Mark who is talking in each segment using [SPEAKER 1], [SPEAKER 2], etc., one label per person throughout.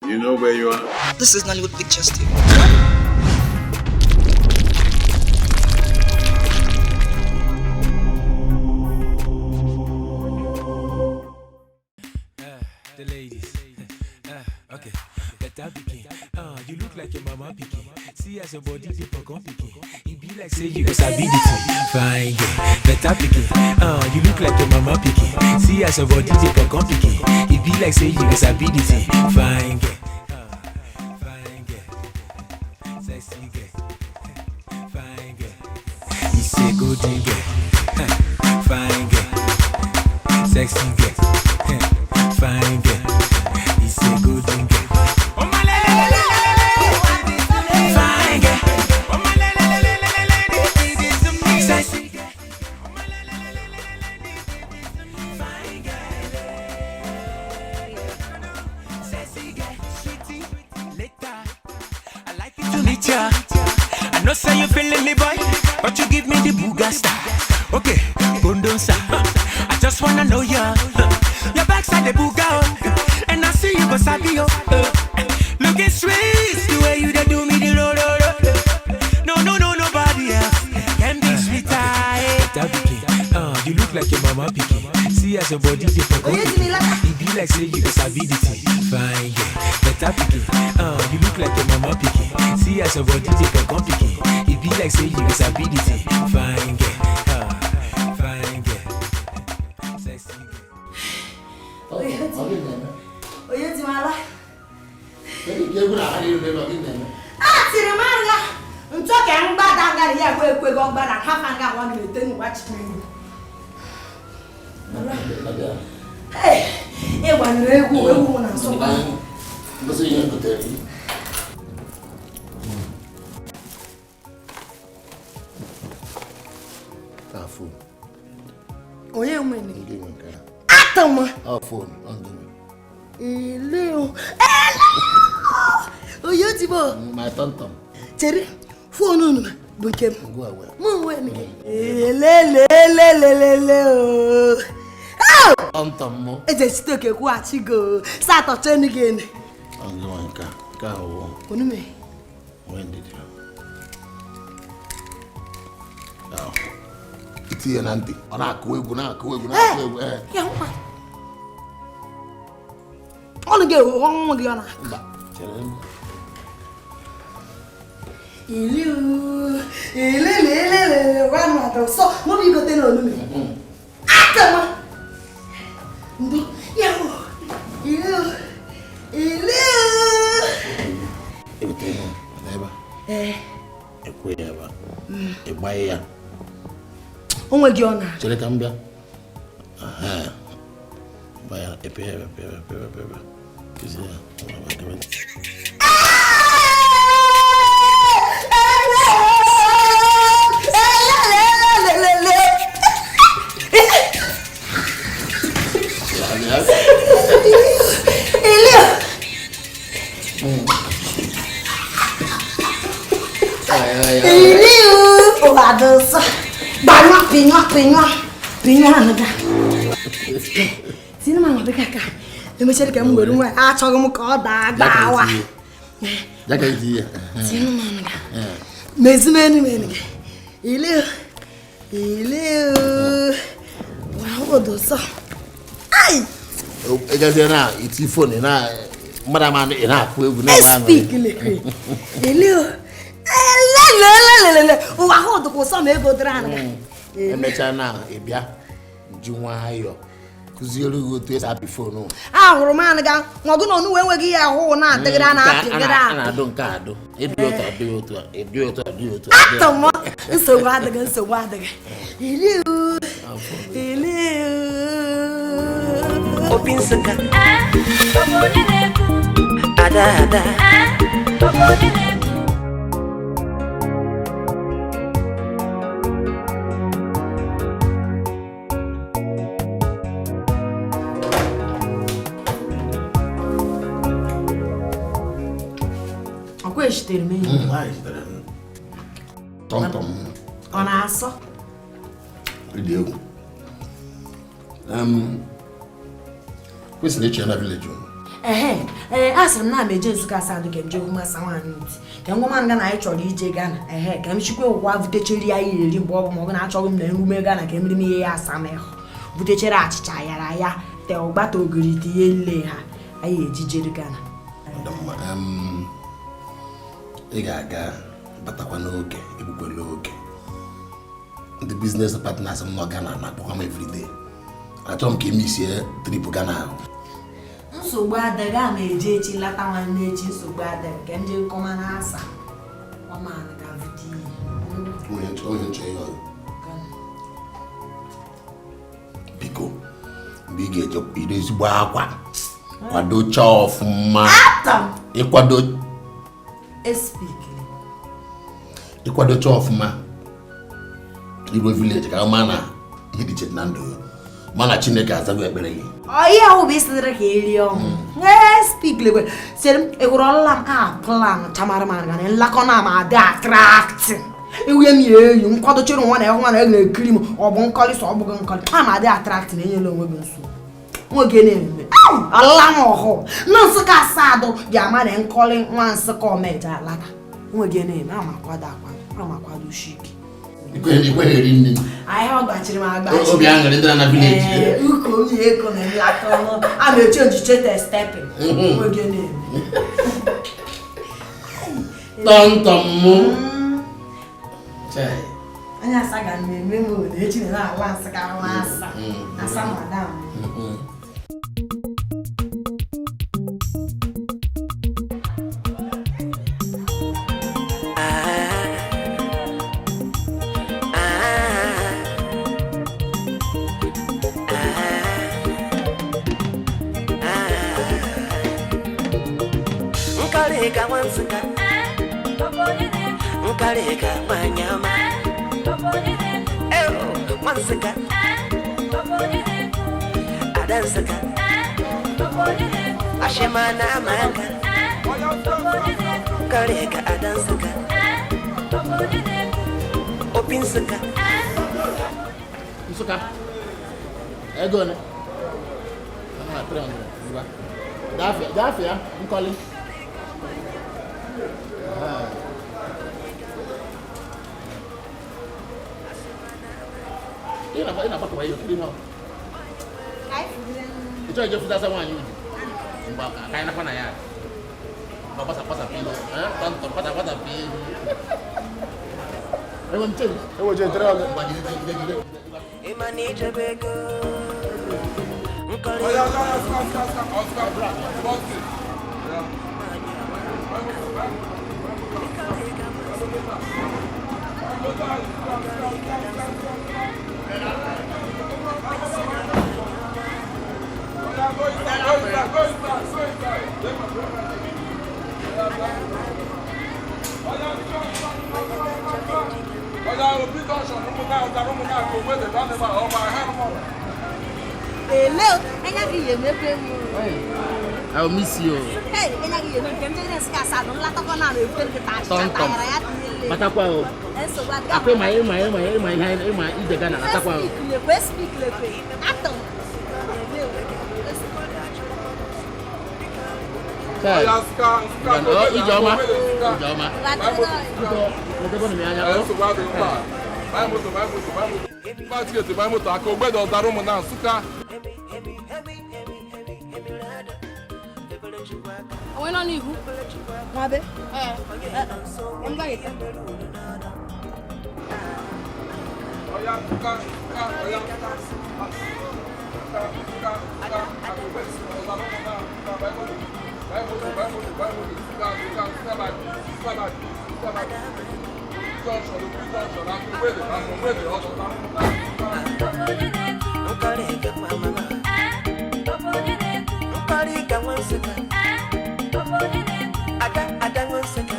[SPEAKER 1] You know where you are?
[SPEAKER 2] This is Nollywood Pictures TV.
[SPEAKER 3] The ladies. Okay, better pikin. You look like your mama pikin. See as your body dey pokon pikin. E be like say you go sabi the thing. Fine girl, better pikin. You look like your mama pikin. See as your body dey pokon pikin. E be like say you go sabi the thing. Fine girl, fine girl, sexy girl, fine girl. It's a golden girl, fine girl, sexy girl, fine girl. It's a golden girl. Oh my la la la la la la, fine girl. Oh my la la la la la la, sexy girl. Oh my la la la la la la, fine girl. Sexy girl, sweetie, later. I like it to meet ya. I know say you feeling me, boy, but you give me the booga star. Okay, bondonsa. I just wanna know ya. Your backside the booga, oh, and I see you go sabi oh. Looking sweet, the way you dey do me the lo lo lo. No no no nobody else can be sweeter. That pikin, you look like your mama pikin. See as your body dey for
[SPEAKER 4] Onye ti mi laka?
[SPEAKER 3] E be like say you go sabi the thing. Fine girl, better pikin. You look like your mama pikin. See as your body dey for pikin. E be like say you go sabi the thing. Fine girl, fine girl, sexy girl.
[SPEAKER 4] Onye ti m ala?
[SPEAKER 5] Kedu ka egwu na-agha n'iru n'elu, ọ gịnị na-eme?
[SPEAKER 4] A tiri m anya ntọ ka mgbada ngara ya ekwe ekwego ọgbada hafa nga nwa na-ete n'ụwa chimegwu. Ị gbanyere egwu egwu m na nsọkwa.
[SPEAKER 5] Ngosi ihe m gotere gị. Taa phone.
[SPEAKER 4] Onye nwe ni?
[SPEAKER 5] Ndị nwe nke a.
[SPEAKER 4] Atama.
[SPEAKER 5] Ọ phone, ọ ndị nwe.
[SPEAKER 4] Ele o. Ele! Onye ti bo.
[SPEAKER 5] My tom-tom.
[SPEAKER 4] Chere, phone unu bụ nke m.
[SPEAKER 5] Ngwa wee.
[SPEAKER 4] Mụ onwe m. Elelelelelele o.
[SPEAKER 5] Tom-tom mụ.
[SPEAKER 4] Eje site kwughachi go. Satọ chenu gị ene.
[SPEAKER 5] Ọ ndị nwe nke a. Nke a wụ.
[SPEAKER 4] Onume.
[SPEAKER 5] Nwee ndidi. Ahụ. Itinye na ntị, ọ na-akụ egwu na-akụ egwu na-akụ egwu. Ee.
[SPEAKER 4] Ya nwa. Ọnụ gị ọnwụ gị ọ na.
[SPEAKER 5] Mba, chere m.
[SPEAKER 4] Ele o. Elelelelele gwa m ada sọ mụ bụ igote na onume. Atama. Ndo ya o. Ele o. Ele o.
[SPEAKER 5] Eweta ihe n'ebe a.
[SPEAKER 4] Ee.
[SPEAKER 5] Ekwe ya ebe a. Ị gbanye ya.
[SPEAKER 4] O nweghị ọ na.
[SPEAKER 5] Chere ka m bịa. Aha. Gbanye ya, epe ya, epe ya, epe ya, epe ya. Kụzie ya. Ngwa, ngwa, ngwa. Ya, ya.
[SPEAKER 4] Ele o.
[SPEAKER 5] Ay, ay, ay.
[SPEAKER 4] Ele o. Ụwa dị nsọ. Gbanyụọ, pinyụọ, pinyụọ. Pinyụọ ahụ ga. Tinye m ahụ dịka ka emechara ka m were nwa achọghị m ka ọ daa gbawa.
[SPEAKER 5] Ya ka iti ya.
[SPEAKER 4] Tinye m ahụ ga. Mezi m enu m enu gị. Ele o. Ele o. Ụwa ahụ dị nsọ. Ai!
[SPEAKER 5] Ị gazie na iti phone na mmadụ ama ị na-akụ egwu na-enwe aṅụrị.
[SPEAKER 4] Speak lekwe. Ele o. Elelelelelele. Ụwa ahụ dịkwa ụsọ ma ego dịrị anụ ga.
[SPEAKER 5] Emechaa na ị bịa ji nwayọọ kụziere gị otu esi apị phone.
[SPEAKER 4] Ahụrụ m anụ ga nwa gị na onu wee nweghị ihe ahụ na-adịgịrị a na-apịgịrị
[SPEAKER 5] A
[SPEAKER 4] apị.
[SPEAKER 5] na-adụ nke a adụ. Ịdị otu adị otu a, ịdị otu adị otu a.
[SPEAKER 4] Atọmọ nsogbu adịghị nsogbu adịghị. Ele o. Ele o.
[SPEAKER 2] Obi Nsụka. Ada ada.
[SPEAKER 4] Ọkwa echitere m enyi.
[SPEAKER 5] Anyị zitere m. Tom-tom.
[SPEAKER 4] Ọ na-asọ?
[SPEAKER 5] Ịdị egwu. Kwesịrị iche na village unu.
[SPEAKER 4] Ehe, ee, asịrị m na m eje Nsụka asadụ ka m jee hụ masa nwaanyị ntị ka m gwa m nga na anyị chọrọ ije Ghana. Ehe, ka m chikwa ụwa vutechere ya ihe eri mgbe ọ bụ ma ọ bụ na achọghị m na nrume Ghana ka emiri m ihe ya asa m ịhụ vutechere achịcha yara ya te ọgbata ogiri tinye nle ha anyị ejijere Ghana.
[SPEAKER 5] Ọ dị mma. Ị ga-aga batakwa n'oge, egbukwela oge. Ndị business partners m nọ Ghana na-akpọkwa m everyday. Achọrọ m ka ime isie trip Ghana ahụ.
[SPEAKER 4] Nsogbu adịghị, a na-eje echi lata nwanne echi. Nsogbu adịghị ka m jee kọma na asa ọmanụ ka vute ihe.
[SPEAKER 5] Onye nchọ ihe ọzọ. Biko, mgbe ị ga-eje yiri ezigbo akwa, kwadochaa ọfụma.
[SPEAKER 4] Atam.
[SPEAKER 5] Ịkwado
[SPEAKER 4] Espikili.
[SPEAKER 5] Ịkwadocha ọfụma, iruo village ka ma na ihe dị iche dị na ndụ gị, ma na Chineke azago ekpere gị.
[SPEAKER 4] Ọ ihe ahụ bụ isi dịrị ka eri ọnwụ. Espikili kwe sịrị m ịhụrụ ọlụla m a plan chamara m aga na nlakọ na m adị attracting. Ewuye m ya eyi nkwado chere nwa na ịhụ nwa na ị na-ekiri m, ọ bụ nkọlị sọ ọ bụghị nkọlị a ma adị attracting. Enyela onwe gị nsogbu nwoke na-eme ọlụla m ọhụụ na Nsụka asadụ ga-ama na nkọlị nwa Nsụka omeje alata nwoke na-eme ama akwado akwado ama akwado shiki.
[SPEAKER 5] Ikweghị eri nri.
[SPEAKER 4] Ahịa ọ gbachiri m agbachi.
[SPEAKER 5] Obi aṅụrị ndị na village.
[SPEAKER 4] Ee, uko m ya eko na nlakọ ọnụ a na-eche njiche te stepping nwoke na-eme.
[SPEAKER 5] Tọmtọm mụ. Chai.
[SPEAKER 4] Onye asa ga na-eme m obodo echi na ala Nsụka nwa asa asa madam.
[SPEAKER 2] Nkarịka nwa Nsụka, nkarịka nwanyị ọma. Eo, nwa Nsụka, ada Nsụka, ashịma na ama aka. Nkarịka ada Nsụka, opi Nsụka.
[SPEAKER 5] Nsụka, ego ole? Ah, 300. Ngwa. Gafee, gafee, nkọli. Ah. Ị na-agbakọwa ihe okiri ihe ọ. Ị chọrọ ije fụtasị nwaanyị uju? Mgbe ka anyị nakwa na ya. Ma gbasa gbasapụ ihu. Eh, tọntọn gbasa gbasapụ ihu. Enwe m change.
[SPEAKER 1] Ewo je 300.
[SPEAKER 5] Ngwa, jide, jide, jide.
[SPEAKER 2] Ịma na ichebe ego nkọrị.
[SPEAKER 1] Oya, oya, oya, ska, ska, ska, ska, Bọ́sì. Oya, go inside, go inside, go inside, go inside. Oya, ska, ska, ska, ska, ska. Oya, obi junction, ụmụnna ọzara ụmụnna akụ ogbe dị dánịba ọma ha nọ.
[SPEAKER 4] Ele, anya gị ya emepe m.
[SPEAKER 5] I will miss you.
[SPEAKER 4] Hey, anya gị ya emepe m jere Nsụka asadụ nlatakọ na na-ebutere gị achịcha
[SPEAKER 5] Tọmtọm.
[SPEAKER 4] tayara ya tinye nle.
[SPEAKER 5] Batakwa o.
[SPEAKER 4] Nsogbu adịghị.
[SPEAKER 5] Akwa ịma ịma ịma ịma ihe ịma ije Ghana natakwa o.
[SPEAKER 4] Espikilekwe, espikilekwe. Atọ.
[SPEAKER 5] Chai.
[SPEAKER 1] Oya, ska, ska,
[SPEAKER 5] Ngwa, oh, Ijeọma.
[SPEAKER 1] Ska.
[SPEAKER 5] Ijeọma. Biko, letekwanụ m anya.
[SPEAKER 1] Ẹ
[SPEAKER 5] o.
[SPEAKER 1] nsogbu adịghị mkpa. Buy moto, buy moto, buy moto. Buy ticket, buy moto. Aka ogbe dị ọzara ụmụnna Nsụka.
[SPEAKER 6] Onwe nọ n'ihu.
[SPEAKER 4] Nwabe.
[SPEAKER 6] Ee. M gaghị.
[SPEAKER 1] Oya, ska, ska, oya, ska. Ska, ska, ska. Aka ogbe dị ọzara ụmụnna Nsụka. Buy moto, buy moto, buy moto, buy moto. Ska, ska, ska by, ska by, ska by. Junction, obi junction. Aka ogbe dị, aka ogbe dị ọzara ụmụnna Nsụka.
[SPEAKER 2] Nkarịka nwa mama, nkarịka nwa Nsụka, ada ada nwa Nsụka,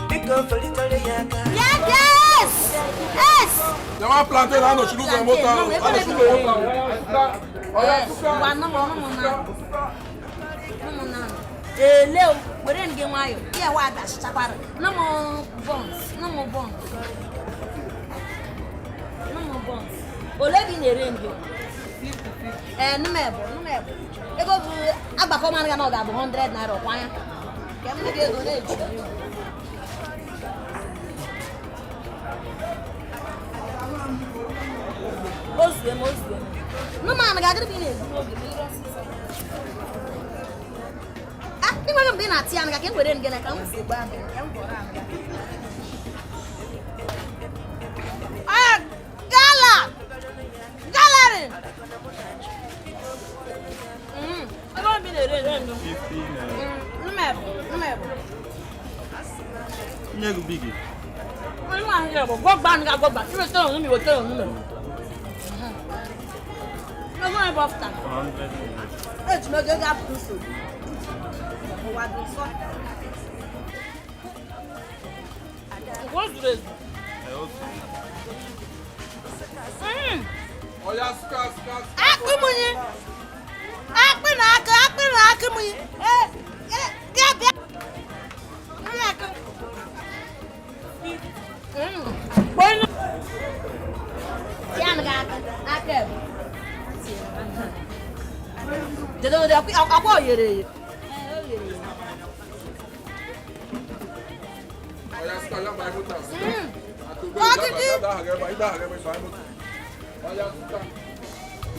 [SPEAKER 2] biko felitere ya aka.
[SPEAKER 4] Yes! Yes!
[SPEAKER 1] Jama plantain anọchiri ụzọ moto ahụ. Anọchiri ụzọ moto ahụ. Ska, oya, ska.
[SPEAKER 6] Ngwa, nọ m, ọnụ m na. Nọ m na. Ele o, were gị nwayọ. Ya wa adachichakwara. Nọ m buns, nọ m buns. Nọ m buns. Ole gị na-ere ngị? Ee, nụmebụ nụmebụ ego bụ agbakọ manụ ga na ọ ga-abụ 100 naira ọkwa ya ka m gị ego na-eji. Ozue m ozue m nụmanụ ga-adịrị m ị na-ezu n'oge ma ire ọsịsọ. Ah, ị nwere mgbe ị na-atị ya nga ka e were ngene ka m si gba gị ka m gwọrọ aga. Ah, gala! Gallery! Ebe obi na-ere ere ndụ. Nmebụ, nmebụ.
[SPEAKER 7] Nye gị bigi.
[SPEAKER 6] Onye ahụ ya bụ gbọgba nga gbọgba. Iwe tọrọ n'umi wetara n'umi. Ego bụ ọfta. Eji m ego ga-apụ nsogbu. Ụwa dị nsọ. Nke o zuru ezu.
[SPEAKER 1] Oya suka suka.
[SPEAKER 6] Akpị mụnye. Akpị na akụ, akpị na akụ mụnye. Ee, bịa bịa. Nri akụ. Gbọnụ. Ya na aka, aka ebe. Dedo de akwa o yere eye. Ee, o yere eye.
[SPEAKER 1] Oya suka ya ba moto.
[SPEAKER 6] Ọgidi.
[SPEAKER 1] Oya suka.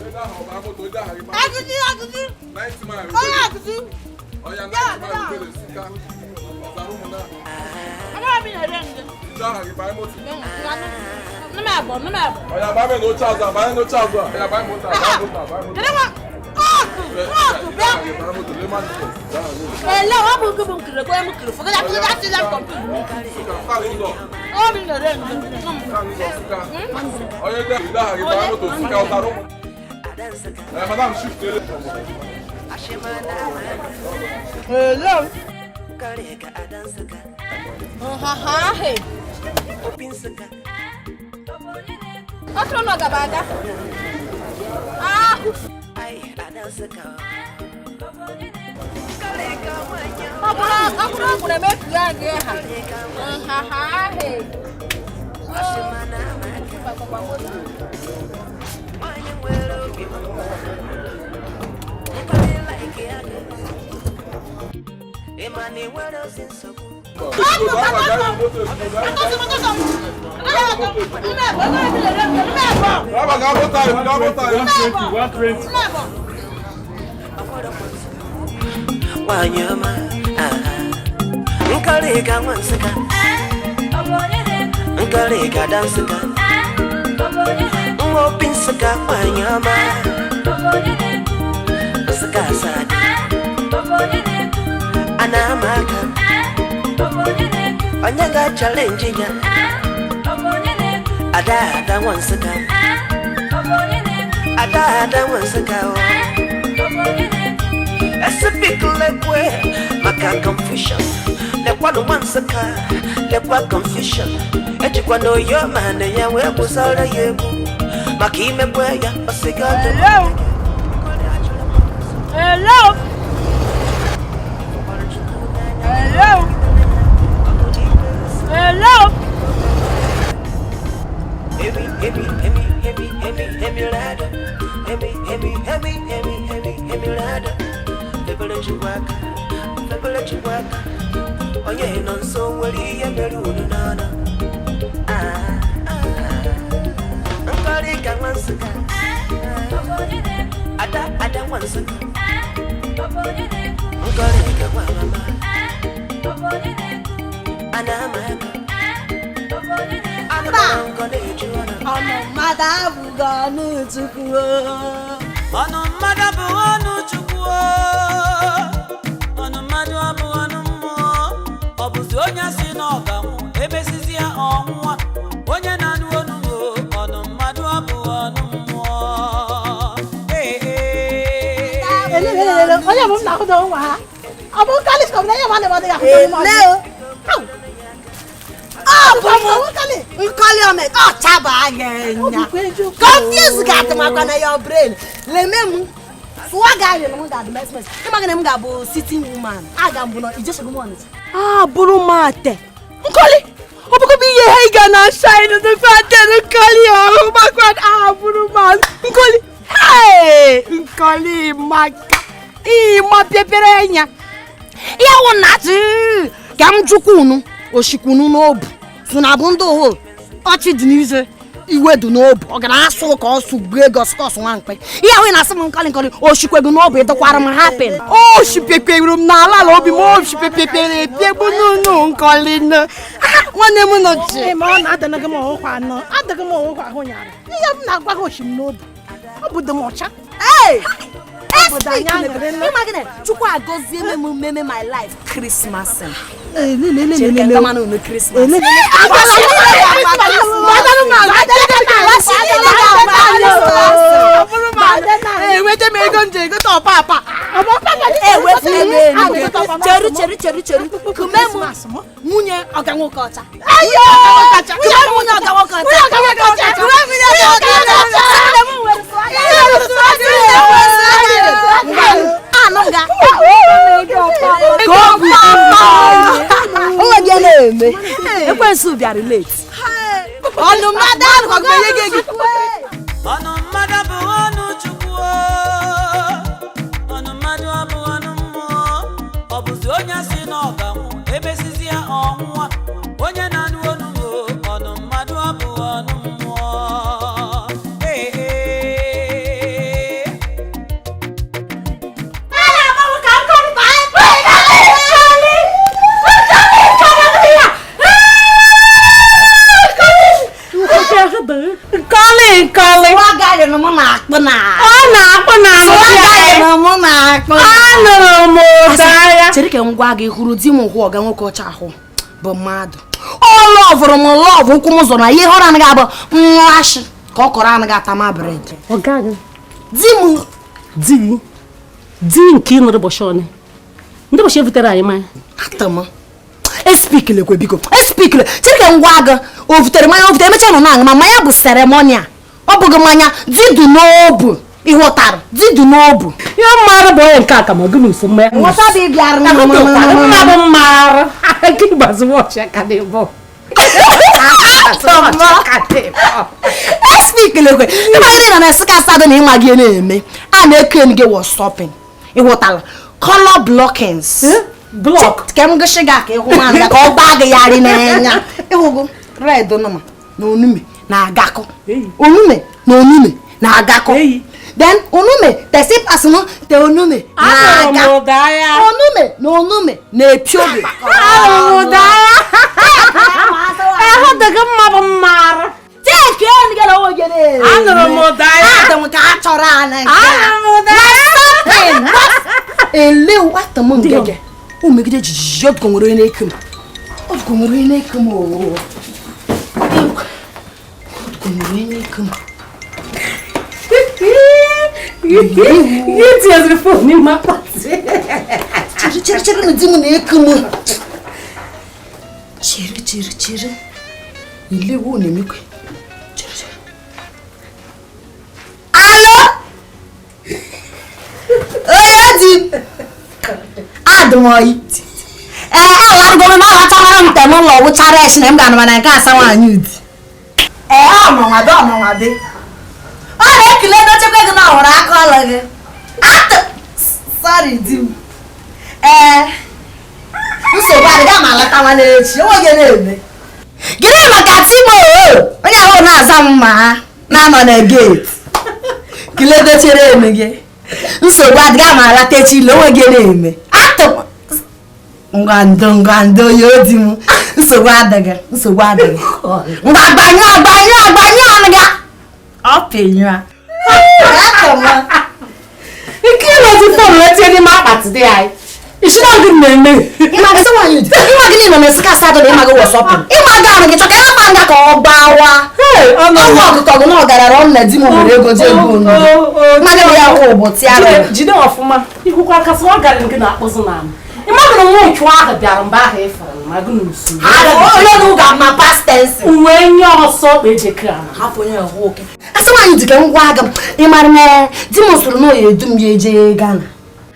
[SPEAKER 1] Ida ha ba moto ida ha ba.
[SPEAKER 6] Agidi, agidi.
[SPEAKER 1] 90 mile.
[SPEAKER 6] Onye agidi.
[SPEAKER 1] Oya 90 mile ubele suka. Ọzara ụmụ na.
[SPEAKER 6] Ama mi na-ere nde.
[SPEAKER 1] Ida ha ba moto.
[SPEAKER 6] Nmebụ, nmebụ.
[SPEAKER 1] Oya ba me no chaza, ba no chaza. Oya ba moto, ba moto, ba moto.
[SPEAKER 6] Kedu nwa? Kọọtụ, kọọtụ bịa.
[SPEAKER 1] Ba moto le man.
[SPEAKER 6] Ele, ọ bụ nke bụ nkiri, kwe m nkiri. Fọgada, fọgada, atịla m kọmputa.
[SPEAKER 1] Suka suka n'ụzọ.
[SPEAKER 6] Ọ mi na-ere nde.
[SPEAKER 1] Suka n'ụzọ suka. Oya ida ha ba moto suka ọzara ụmụ. Eh madam shift ele.
[SPEAKER 6] Hello. Ha ha he. Ọ tụrụ na ọ gaba aga. Ah! Ọ bụrụ ọgwụ na-emefu ya gị ha. Ha ha he.
[SPEAKER 2] Wanyama, nkarika wansika, nkarika dansika, ngopinsika wanyama, nsika sadi, anamaka, onyaga challenge ya, ada ada wansika, ada ada wansika o. Esipikilekwe maka confusion, lekwa no wansika, lekwa confusion. Ejikwa no yo man ya we busara yebu, maka imekwe ya osiga.
[SPEAKER 6] Hello. Hello. Hello. Hello.
[SPEAKER 2] Heavy, heavy, heavy, heavy, heavy, heavy rider. Heavy, heavy, heavy, heavy, heavy, heavy rider. People let you work, people let you work. Oh yeah, no so well you meru nana. Ah, ah. Nkarika wansika. Ada ada wansika. Nkarika wa mama. Anamaka.
[SPEAKER 6] Ọnụ mmadụ abụghị ọnụ Chukwu.
[SPEAKER 8] Ọnụ mmadụ abụghị ọnụ Chukwu. Ọnụ mmadụ abụghị ọnụ mmụọ. Ọ bụzi onye si na ọ ga-anwụ, emesizi ya ọnwụwa. Onye na-anụ ọnụ ọnụ mmadụ abụghị ọnụ mmụọ. Ee ee.
[SPEAKER 4] Ele, onye bụ m na-ahụ nwa ha. Ọ bụ nkali sọ na ya ma na-eme ya ahụ.
[SPEAKER 6] Ele o. Nkoli ome ọ chaba anya. Confuse ga makwa na your brain. Leme m. Swaga anyị na m ga-adị mes mes. Ịma gị na m ga-abụ sitting woman. Aga m bụ na ijesogbu m Ọnịcha.
[SPEAKER 4] Ah, bụrụ m ate. Nkoli, ọ bụkwa bụ ihe ha ị ga na shine the fate nkoli ọhụ gbakwa ah bụrụ m ate. Nkoli. Nkọli maka ịma pepere anya ya wụ na ka m jụkwa unu oshikwunu n'obu so na abụ ndị ohu ọchị dị n'ize iwe dị n'obu ọ gara asụ ka ọ sụ gbuo ego ọsụkọsụ nwa mkpe ihe ahụ na-asị m nkọli nkọli oshikwego n'obu ịdọkwara m hapin
[SPEAKER 7] oshipekpere m n'ala ala obi m oshipekpere epiegbu n'unu nkọli nwanne m nọchi
[SPEAKER 9] ma ọ na-adanaghị m ọhụkwa anọ adịghị m ọhụkwa ahụ nyara ihe m na-agwa gị oshi m n'obi ọ bụ dị m ọcha.
[SPEAKER 6] Chukwu agọzie m mmemme my life Christmas.
[SPEAKER 7] Enweta m ego nje egote ọpapa.
[SPEAKER 6] Cheru cheru cheru cheru kume m nwunye ọga nwoke ọcha. Kume m nwunye ọga nwoke ọcha. Kume m nwunye ọga nwoke ọcha. Ekwensu bịara late. Ọnụ mmadụ
[SPEAKER 8] ọnụ mmadụ bụ ọnụ Chukwu, ọnụ mmadụ abụ ọnụ mmụọ. Ọ bụzi onye si na ọ ga-anwụ emesizi ya ọnwụwa. Onye na-anụ ọnụ ọnụ mmadụ abụ ọnụ mmụọ.
[SPEAKER 7] Nkọli nkọli.
[SPEAKER 6] Swagari m na-akpụ na.
[SPEAKER 7] Ọ na-akpụ na.
[SPEAKER 6] Swagari m na-akpụ na.
[SPEAKER 7] Anụrụ m ụda ya.
[SPEAKER 4] Chere ka m gwa gị hụrụ di m hụ ọga nwoke ọcha ahụ bụ mmadụ. Ọ lọvụrụ m lọvụ ụkwụ m zọrọ na ihe họrọ anaghị abụ nlashi ka ọ kọrọ anaghị ata ma bred. Di m.
[SPEAKER 10] Di gị. Di nke ị nụrụ ụbọchị one. Ndị ụbọchị ebutere anyị mmanya.
[SPEAKER 4] Ata m. Espikile kwe biko. Espikile. Chere ka m gwa gị o vutere mmanya o vutere emechaa nọ na-aṅụ ma mmanya bụ seremonia. Ọ bụghị mmanya di dị n'obu ịghọtara di dị n'obu.
[SPEAKER 10] Ihe mmarụ bụ onye nke a ka ma gị na-eso mmanya.
[SPEAKER 4] Nghọta bụ ịbịara
[SPEAKER 10] mma bụ mmarụ. Gịnị gbazụ wọchị aka n'ebe.
[SPEAKER 4] Espikile kwe. Ịma gịnị na na-esi ka asadụ na ịma gị na-eme. A na-eke gị wọsọpịn. Ịghọtara color blockings.
[SPEAKER 10] Block.
[SPEAKER 4] Ka m gosi gị aka ịhụ nwaanyị ka ọ gbaa gị yarị n'anya. Ịhụgo red nụma na onume na-agakọ. Onume na onume na-agakọ. Then onume tesipas m te onume na-aga. Onume na onume na-epi obi.
[SPEAKER 10] Ahụ dị gị mma bụ mmarụ.
[SPEAKER 6] Take onye gara oge na-ere.
[SPEAKER 10] Anụrụ m ụda ya.
[SPEAKER 4] Adị m ka a chọrọ ana nke a.
[SPEAKER 10] Anụrụ m ụda ya.
[SPEAKER 4] Ele atọ m ngege. O megide jijiji ọdụkọ nwere onye na-eke m. Ọdụkọ nwere onye na-eke m ooo. Ọdụkọ nwere onye na-eke m.
[SPEAKER 10] Ihe tinyeziri fon n'ime akpati.
[SPEAKER 4] Chere chere chere na di m na-eke m. Chere chere chere. Ilewo na-emekwe. Chere chere. Alo! Onye di m. Adị m oyi. Ee, alarụgo m alachawara m tem ụlọ wụchara eshi na m ga-anọ na nke asa nwaanyị udi. Ee, ọnọnwadị ọnọnwadị. Ọ na-ekele dochekwa gị na ọhụrụ aka ọlụ gị. Atụ! Sorry, di m. Ee, nsogbu adịghị ama alatawa n'echi, onwe gị na-eme. Gịnị maka Timo onye ahụ na-aza m ma ha na-anọ na geeti. Kele dochere eme gị. Nsogbu adịghị ama alata echi ile onwe gị na-eme. Atụ! Ngwando ngwando ya odi m. Nsogbu adịghị, nsogbu adịghị. Ngwa gbanyụọ gbanyụọ gbanyụọ ọnụ gị. Ọ pịnyụọ.
[SPEAKER 10] Nke ịlọzi fon wee tinye n'ime akpati dị anyị. Isi na gị na-eme.
[SPEAKER 4] Ịma gịnị nọ na Nsụka asatọ na ịma gị wọsọpụ. Ịma gị ahụ gị chọ ka ịma nga ka ọ gbawa. Ọnụ ọgụkọ gị na ọgarara ọ na di m nwere ego ji ego unu. Mma gị ya kwụ ụbọchị arụ.
[SPEAKER 10] Jide ọfụma. Ikwukwa aka sị ọ gara gị na-akpụzụ n'ala. Ịma gị na nwa ụchụ ahụ bịara mgbe ahụ ịfụrụ ma gị n'usoro.
[SPEAKER 4] Onye n'ụga ma past tense.
[SPEAKER 10] Uwe nye ọsọ kpa ejekere ala.
[SPEAKER 4] Hapụ onye ọhụụ oke. Asị nwaanyị dị ka ngwa agha m. Ị mara na di m soro na oyi edu m ya eje Ghana.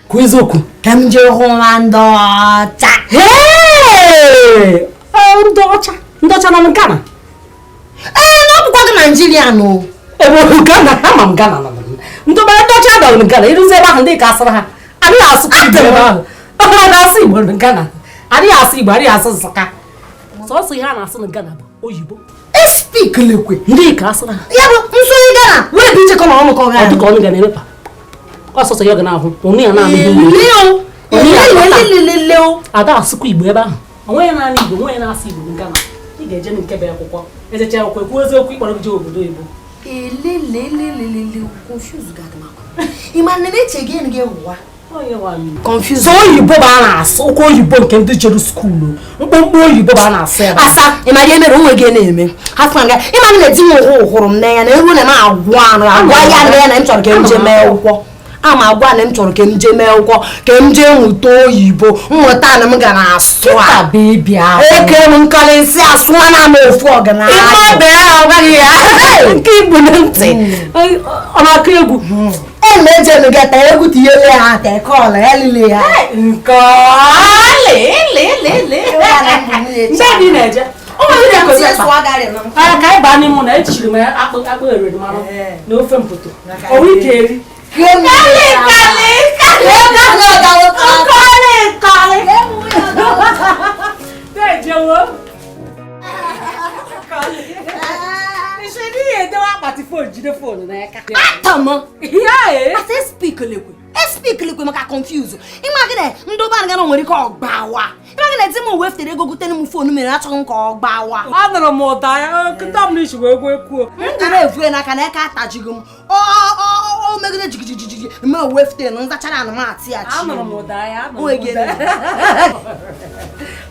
[SPEAKER 10] Kwa eziokwu.
[SPEAKER 4] Ka m jee hụ nwa ndị ọcha.
[SPEAKER 10] Ndị ọcha. Ndị ọcha nọ na Ghana.
[SPEAKER 4] Ee, na ọ bụkwa gị Naijiria nụ.
[SPEAKER 10] Ebe Ghana, ama m Ghana nọ. Ndị obere ndị ọcha dọrọ Ghana ịrụzi ebe ahụ ndị ka asịrị ha adịghị asụkwa Igbo ebe ahụ. Ọ na-asụ Igbo na Ghana, adịghị asụ Igbo, adịghị asụ Nsụka. Sọsọ ihe a na-asụ na Ghana bụ oyibo.
[SPEAKER 4] Espik lekwe.
[SPEAKER 10] Ndị ka asịrị ha.
[SPEAKER 4] Ya bụ nsonye Ghana wee bụ ichekọ na ọnụ ka ọ
[SPEAKER 10] Ọ
[SPEAKER 4] ga.
[SPEAKER 10] dịka ọnụ ga na-emepa. Ọsọsọ ya ọ ga na-ahụ ọnụ ya na-anụ ihe.
[SPEAKER 4] Leo.
[SPEAKER 10] Ọnụ ya akpata.
[SPEAKER 4] Leleleleleo.
[SPEAKER 10] Ada asụkwa Igbo ebe ahụ. Onweghị naanị Igbo, onweghị na-asụ Igbo na Ghana. Ị ga-eje nke bụ akwụkwọ. Ejecha akwụkwọ ekwuo eziokwu ịkpọrọ gị jee obodo oyibo.
[SPEAKER 4] Elelelelele confuse gadmakwa. Ịma na na-eche gị gị ụwa.
[SPEAKER 10] Onye nwa m.
[SPEAKER 4] Confuse.
[SPEAKER 10] So oyibo bụ a na-asụ ụkwa oyibo nke ndị jere skuulu, mkpụmkpụ oyibo bụ a na-asụ ebe ahụ.
[SPEAKER 4] Asa ịma ihe mere onwe gị na-eme hafụ nga ịma na di m hụ hụrụ m n'anya na ewu na m agwa anụ agwa ya na ya na m chọrọ ka m jee mee ụkwọ ama agwa na m chọrọ ka m jee mee ụkwọ ka m jee nweta oyibo mmụta na m ga na-asụ a
[SPEAKER 10] Kịta bebi ahụ.
[SPEAKER 4] eke m nkọli nsị asụwa na m ofu ọganaya
[SPEAKER 10] Ịma bee ahụ gaghị ya. Nke Igbo na ntị. Ọ na-akụ egwu.
[SPEAKER 4] E na-eje m gata egwu tinyele ha tekọl elile ya.
[SPEAKER 10] Nke ọlị lị lị lị. Ndị dị na-eje. O nwere ndị na-ekozi akpa. Ee, ka anyị baa n'ime ụlọ, echiri m akpụ akpụ eriri mmanụ na ofe mpoto. O nwee ike eri. Kali kali kali. Kali kali. Dejewo. Ṣé ní èdè wa pàtí fóònù jíde fóònù n'aka?
[SPEAKER 4] Atama.
[SPEAKER 10] Ya ee.
[SPEAKER 4] Asa espik lekwe. Espik lekwe maka confuse. Ịma gị na ndị ụba nga na nwere ike ọgbawa. Ịma gị na di m weftere ego gotere m foonu mere achọghị m ka ọ gbawa.
[SPEAKER 10] Anụrụ m ụda ya, kịta m n'isi wee gwee kwuo.
[SPEAKER 4] M dị na-evu n'aka na aka atajighị m. Ọ ọ ọ megide jigijigiji me weftere na nzachara anụmatụ ya chi.
[SPEAKER 10] Anụrụ m ụda ya, anụrụ m
[SPEAKER 4] Onwe gị
[SPEAKER 10] ụda ya.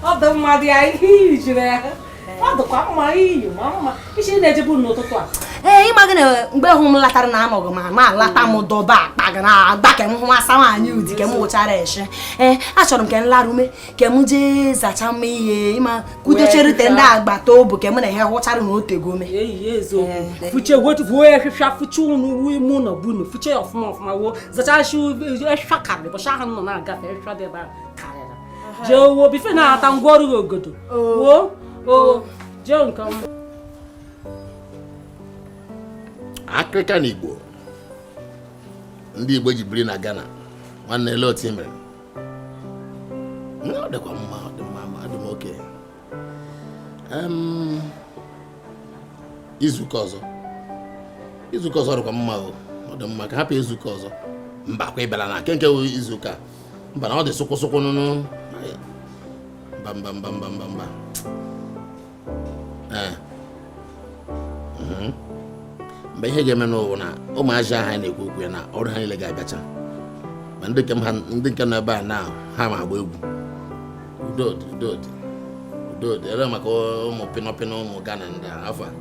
[SPEAKER 10] Ọ dị mma dị ya ihe iyi jiri ya. Ọ dịkwa mma iyi ma mma. Isi na-ejebu n'ụtụtụ a.
[SPEAKER 4] Ee, ịma gị na mgbe hụ m latara na anọghị m ama alata m dọba akpa gị na agba ka m hụ asa nwaanyị udi ka m wụchara eshe. Ee, achọrọ m ka m larume ka m jee zacha m ihe ịma kudocherute ndị agbata obi ka m na ihe hụchara na otego me.
[SPEAKER 10] Eyi eziokwu. Fuche wetufuo efifia fuche unu wu ime ụlọ bunu fuche ya ọfụma ọfụma wuo zachashi efifia karịrị bọcha ahụ nọ na-agafe efifia dị ebe ahụ karịrị. Jee wuo bife na-ata ngwaọrụ gị ogodo. Wuo o jee nke ọma.
[SPEAKER 5] Akịrịka na Igbo ndị Igbo ji biri na Ghana nwanne ele otu i mere. Ọ dịkwa mma, ọ dị mma, ọ dị m oke. Izuụka ọzọ, izuụka ọzọ dịkwa mma o, ọ dị mma ka hapụ izuụka ọzọ. Mba kwa ịbịara na nke nke wụ izuụka mba na ọ dị sụkwụ nụnụ. Mba mba mba mba mba mba. Ee. Mgbe ihe ga-eme n'ụwa na ụmụazị ahụ anyị na-ekwu okwu ya na ọrụ ha niile ga-abịacha ma ndị nke m ha ndị nke nọ ebe a na ha ma agba egwu. Udo dị, udo dị, udo dị. Ere maka ụmụ pịnọpịnọ ụmụ Ghana ndị a, afọ a.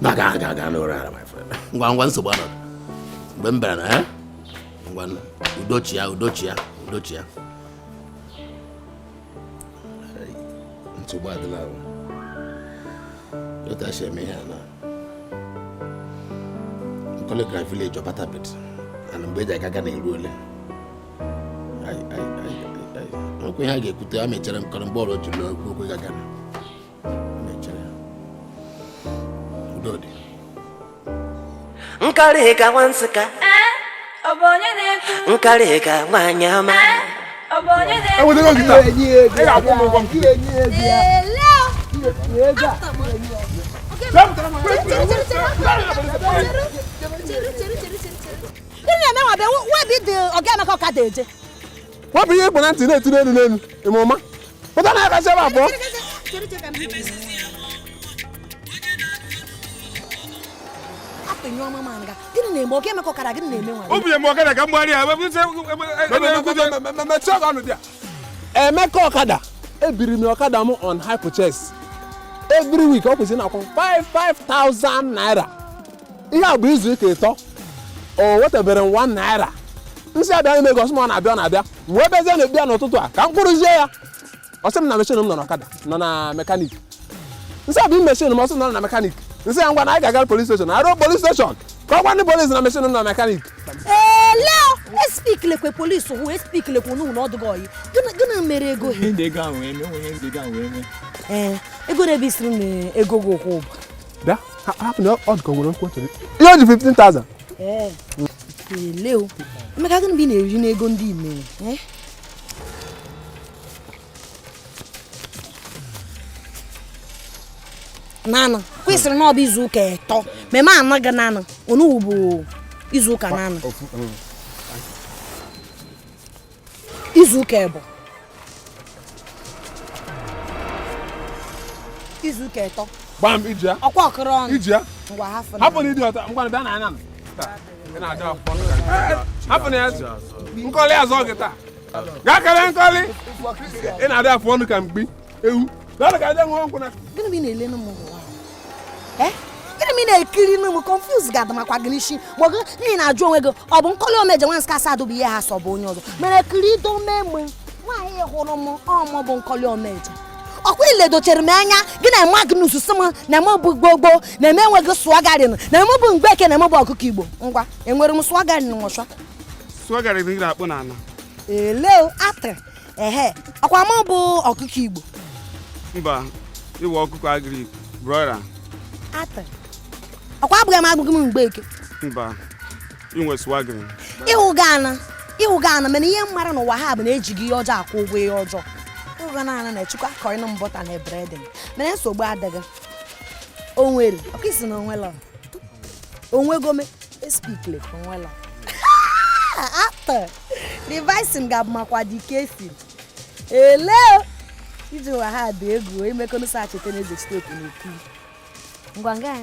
[SPEAKER 5] Na ga aga aga n'ụra ara, my friend. Ngwa ngwa nsogbu anọdụ. Mgbe m bịara na eh? Ngwa udochi ya, udochi ya, udochi ya. Nsogbu adịla ahụ. Otu a si eme ihe a na Nkọli gara village Ọbatabet and mgbe eji aga Ghana eruole. Ai, ai, ai, ai, ai. Okwu ihe a ga-ekwute a mechere nkọrọ mgbe ọrụ jiri okwu okwu ga Ghana. Mechere. Udo dị.
[SPEAKER 2] Nkọli ka nwa Nsụka.
[SPEAKER 11] Ọ bụ onye na-ekwu?
[SPEAKER 2] Nkọli ka nwaanyị ọma.
[SPEAKER 11] Ọ bụ onye na-ekwu?
[SPEAKER 1] Ewetego gị taa. Ị ga-akwụ m ụgwọ m.
[SPEAKER 6] Ele.
[SPEAKER 4] Gịnị na-eme nwa be webi dị ọga Emeka ọkada eje?
[SPEAKER 1] Wepụ ihe ịkpụ na ntị na-eti n'elu n'elu ịma ụma. Pụta na aka sebe abụọ.
[SPEAKER 4] Apịnyụọ mama nga. Gịnị na-eme ọga Emeka ọkada gịnị na-eme nwa?
[SPEAKER 1] O bunye m ọkada ka m gbagharịa ya. Mechie ọgụ ọnụ dị a. Emeka ọkada ebiri m ọkada m on high purchase. Every week ọ kwesịrị na-akwụ 5,000 naira. Ihe a bụ izu ụka ịtọ. O wetabere m 1 naira. Nsị abịa ime ego ọsị m ọ na-abịa ọ na-abịa. M wee bezie na ekpe ya n'ụtụtụ a ka m kwụrụzie ya. Ọ sị m na mechin m nọ n'ọkada nọ na mechanic. Nsị abịa mechin m ọ sị m nọ na mechanic. Nsị ya ngwa na anyị ga-aga police station. Arụ police station ka ọ gwa ndị police na mechin m nọ na mechanic.
[SPEAKER 4] Ele espik lekwe polisi hụ espik lekwe n'ụlọ na ọdụgọ oyi. Gịnị mere ego
[SPEAKER 3] Ihe ndị ego ahụ wee mee, onwe ihe ndị ego ahụ wee mee.
[SPEAKER 4] Ee, ego na-ebe isiri m ego gị ụkwụ ụba.
[SPEAKER 1] Bịa, hapụ na ọ dịka o nwere okwu ọ chọrọ. Ihe o ji 15,000.
[SPEAKER 6] Ee. Ele o. Emeka, gịnị bụ ị na-eri n'ego ndị ime? Eh? Nana, kwesịrị na ọ bụ izu ụka ịtọ. Meme anaghị nana. Onugbu bụ izu ụka nana. Izu ụka ịbụ. Izu ụka ịtọ.
[SPEAKER 1] Gbam iji ya.
[SPEAKER 6] Ọkwa ọkụrụ ọnụ.
[SPEAKER 1] Iji ya.
[SPEAKER 6] Ngwa hafụ na.
[SPEAKER 1] Hapụ na ịdị ọta, ngwa bịa na anya. Hapụ na ya. Nkọli azọ gị taa. Gaa kelee Nkọli. Ị na-adị afụ ọnụ ka mkpi. Ewu. Gaa ka ṅụọ nkwụ na.
[SPEAKER 6] Gịnị bụ ị na-ele n'ụmụ ụwa? Eh? Gịnị bụ ị na-ekiri n'ụmụ confuse ga-adamakwa gị n'isi ma ọ gị n'ihi na-ajụ onwe gị ọ bụ Nkọli Omeje nwa nsị kasị adụbụ ihe ha sọ bụ onye ọzọ mere kiri domeme nwaanyị hụrụ m ọmụ bụ Nkọli Omeje ọkwa iledochere m anya gị na Magnus sị m na eme bụ gbogbo na eme enweghị swagarin na eme bụ mgbeke na eme bụ ọkụkọ Igbo ngwa enwere m swagarin nwụcha
[SPEAKER 12] swagarin gị na-akpụ n'ala
[SPEAKER 6] ele atị ehe ọkwa mụ bụ ọkụkọ Igbo
[SPEAKER 12] mba ịwụ ọkụkọ agrik brother
[SPEAKER 6] atị ọkwa abụghị m abụghị m mgbeke
[SPEAKER 12] mba inwe swagarin
[SPEAKER 6] ịhụ gana mana ihe m mara n'ụwa ha bụ na ejighị ihe ọjọọ akwụ ụgwọ ihe ọjọọ ịhụ gana na-echukwa kọịnụ m bọta na bredin mana nsogbu adịghị o nwere ọkụ isi na onwela onwegome espikle onwela atọ revisin ga-abụ makwa dị kesi ele iji ụwa ha dị egwu imekọnụsa achete na eze steeti na-ekiri ngwa nga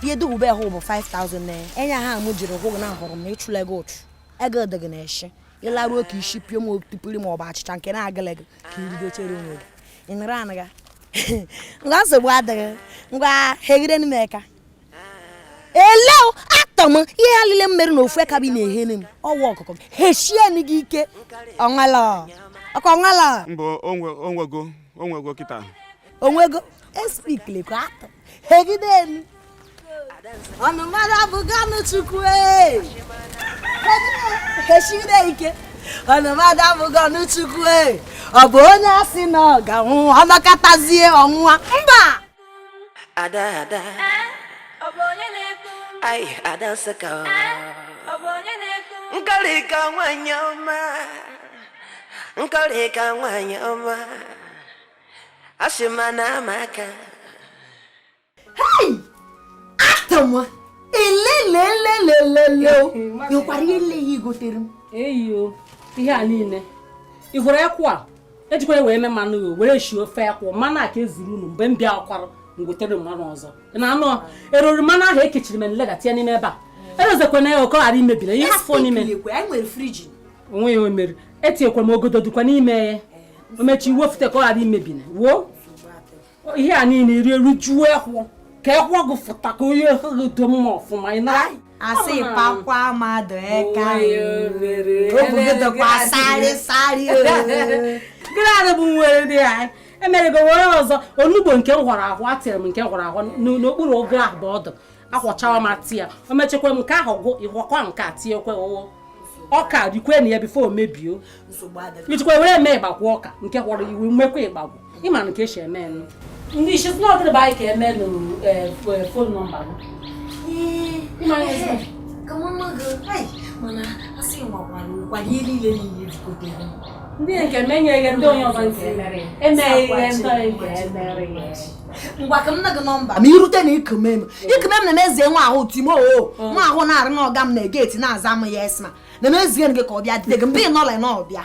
[SPEAKER 6] ihe duhube hụ bụ 5000 na enya ha mụ jiri gwụ na hụrụ m na ịchụla ego ụchụ ego dị gị na-eshi ịlaruo ka isi pio m otupiri ma ọ bụ achịcha nke na-agala gị ka irigochere onwe gị ị nụrụ anụga ngwa nsogbu adịghị ngwa hegide m eka ele atọ m ihe ha niile m mere na ofu eka bi na-ehere m ọwụ ọkụkọ heshien gị ike ọnwala ọkọ ọnwala
[SPEAKER 12] mba onwego kịta
[SPEAKER 6] onwego espikle ka atọ hegide m ọnụ mmadụ abụghị ọnụ Chukwu ee heshide ike ọnụ mmadụ abụghị ọnụ Chukwu ee ọ bụ onye asị na ọ ga-anwụ ọnọkọtazie ọnwụwa mba
[SPEAKER 2] Ada ada
[SPEAKER 11] Ọ bụ onye na-ekwu?
[SPEAKER 2] Ai ada Nsụka
[SPEAKER 11] Ọ bụ onye na-ekwu?
[SPEAKER 2] Nkọlịka nwanyị ọma Nkọlịka nwanyị ọma asị m na ama aka.
[SPEAKER 6] Hey! Atọm elelelelelele o nwekwara ihe nle ya igotere m
[SPEAKER 10] eyo ihe a niile ị hụrụ ekwu a ejikwa wee mee mmanụ were shi ofe ekwu mmanụ a ka ezuru unu mgbe m bịa ọkwara m gotere mmanụ ọzọ ị na-anụ eruru mmanụ ahụ ekechiri m nlega tinye n'ime ebe a erozekwana ya oke ghara imebiri ihe afọ n'ime onwe ya omeri etinyekwa m ogodo dịkwa n'ime ya omechi wefute ka ọ ghara imebiri wuo ihe a niile rie rijuo ekwu ka ekwu gị fụta ka onye gị do mma ọfụma ị na
[SPEAKER 6] asị pakwa mmadụ eka obugidokwa sarị sarị
[SPEAKER 10] gịnị bụ nwere dị anyị emere gị were ọzọ onugbo nke m hwara ahụ atịrị m nke m hwara ahụ n'okpuru ogo ahụ bụ ọdụ akwọchawa m atị ya o mechekwa m nke ahụ gwụ ịhwakwa nke a tinyekwe ụwọ ọka rikwe na ya bifo o mebio ijikwa were eme ịgbakwa ọka nke hwọrọ iwu mekwa ịgbagwo ịma nke esi eme nụ ndị isi n'ọdịrị bụ anyị ka eme nụ fon nọmba ndị nke menyeghị ndị onye ọzọ nke emere emeghị ndị nke emere
[SPEAKER 6] ngwa ka m na gị nọmba ma irute na ikume m ikume m na-emezie nwa ahụ timo o nwa ahụ na-arụ na ọga m na geeti na-aza m ya esma na emezie gị ka ọ bịa dide gị mgbe ị nọla na ọbịa